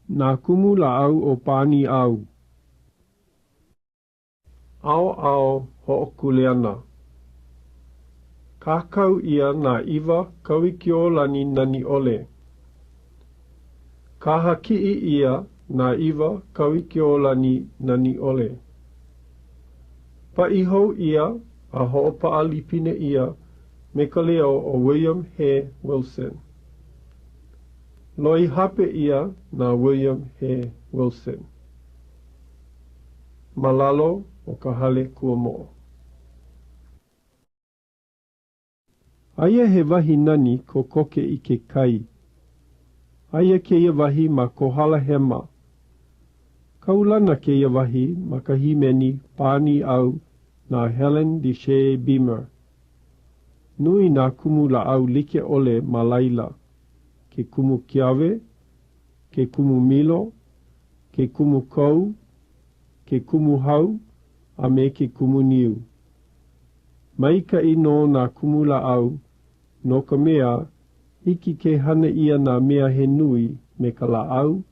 Nā kumu lāʻau o Pānīʻau. ʻAoʻao hoʻokuleana. Kākau ʻia na ʻIwa Kauikiolani Naniʻole. Kahakiʻi ʻia na ʻIwa Kauikiolani Naniʻole. Paʻi hou ʻia a hoʻopaʻa lipine ʻia me ka leo o William Hare Wilson. Loihape ʻia na William Hare Wilson. Ma lalo o ka Hale Kuamoʻo. Aia he wahi nani kokoke i ke kai. Aia kēia wahi ma Kohala Hema. Kaulana kēia wahi ma ka hīmeni Pānīʻau na Helen DeShea Beamer. Nui nā kumu lāʻau like ʻole ma laila, ke kumu kiawe, ke kumu milo, ke kumu kou, ke kumu hau, a me ke kumu niu. Maikaʻi nō nā kumu lāʻau, no ka mea, hiki ke hana ʻia nā mea he nui me ka lāʻau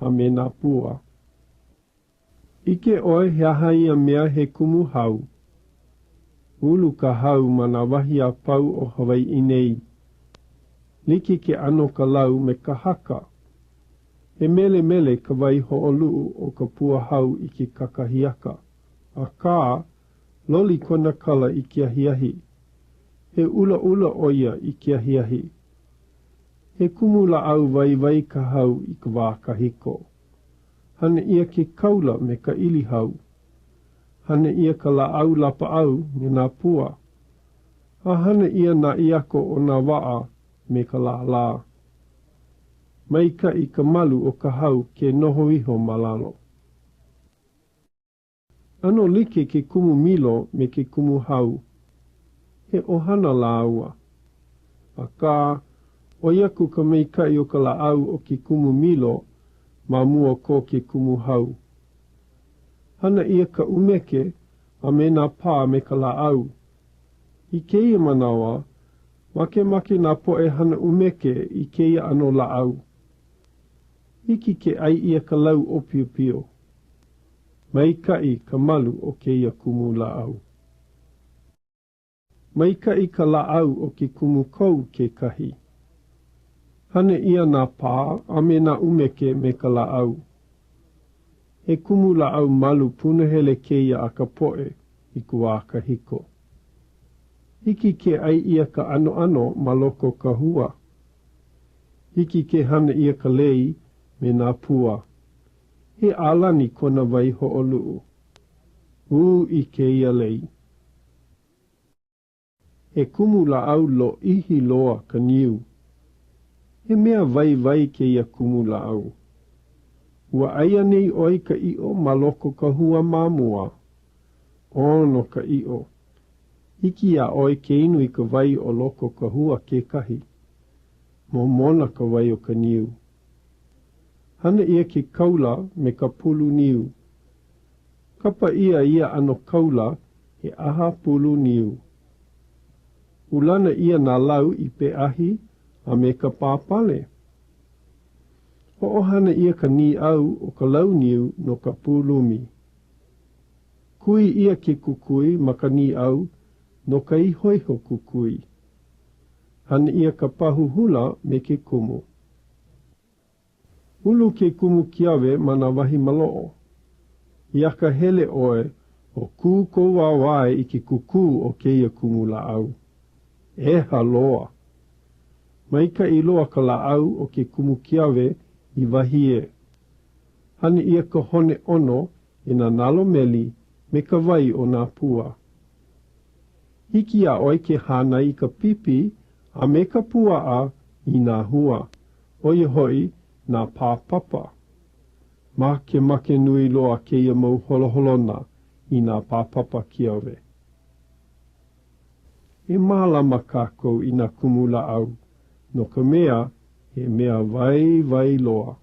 a me nā pua. ʻIke ʻoe he aha ia mea he kumu hau? Ulu ka hau ma nā wahi a pau o Hawaiʻi nei. Like ke ʻano ka lau me ka haka. He melemele ka waihoʻoluʻu o ka pua hau i ke kakahiaka, akā, loli kona kala i ke ahiahi. He ʻulaʻula ʻo ia i ke ahiahi. He kumu lāʻau waiwai ka hau i ka wā kahiko. Hana ʻia ke kaula me ka ʻili hau. Hana ʻia ka lāʻau lapaʻau me nā pua. A hana ʻia nā ʻiako o nā waʻa me ka lālā. Maikaʻi ka malu o ka hau ke noho iho ma lalo. ʻAno like ke kumu milo me ke kumu hau. He ʻohana lāua. Akā, ʻoi aku ka maikaʻi o ka lāʻau o ke kumu milo ma mua o ko ke kumu hau. Hana ʻia ka ʻumeke a me nā pā me ka lāʻau. I kēia manawa, makemake nā poʻe hana ʻumeke i kēia ʻano lāʻau. Hiki ke ʻai ʻia ka lau ʻōpiopio. Maikaʻi ka malu o kēia kumu lāʻau. Maikaʻi ka lāʻau o ke kumu kou kekahi. Hana ʻia nā pā a me nā ʻumeke me ka lāʻau. He kumu lāʻau malu punahele kēia a ka poʻe i ka wā kahiko. Hiki ke ʻai ʻia ka ʻanoʻano ma loko o ka hua. Hiki ke hana ʻia ka lei me nā pua. He ʻālani kona waihoʻoluʻu. Uʻi kēia lei. He kumu lāʻau lōʻihi loa ka niu. He mea waiwai kēia kumu lāʻau. Ua ʻai anei ʻoe i ka ʻiʻo ma loko ka hua ma mua? ʻOno ka ʻiʻo. Hiki iā ʻoe ke inu i ka wai o loko ka hua kekahi. Momona ka wai o ka niu. Hana ʻia ke kaula me ka pulu niu. Kapa ʻia ia ʻano kaula he ʻaha pulu niu. Ulana ʻia nā lau i peʻahi a me ka pāpale. Hoʻohana ʻia ka nīʻau o ka lau niu no ka pūlumi. Kui ʻia ke kukui ma ka nīʻau no ka ihoiho kukui. Hana ʻia ka pahu hula me ke kumu. Ulu ke kumu kiawe ma nā wahi maloʻo. I akahele ʻoe, o kū kou wāwae i ke kukū o kēia kumu lāʻau. ʻEha loa! Maikaʻi loa ka lāʻau o ke kumu kiawe i wahie. Hana ʻia ka hone ʻono e nā nalo meli me ka wai o nā pua. Hiki iā ʻoe ke hānai i ka pipi a me ka puaʻa i nā hua, ʻo ia hoʻi nā pāpapa. Makemake nui loa kēia mau holoholona i nā pāpapa kiawe. E mālama kākou i nā kumu lāʻau, no ka mea, he mea waiwai loa.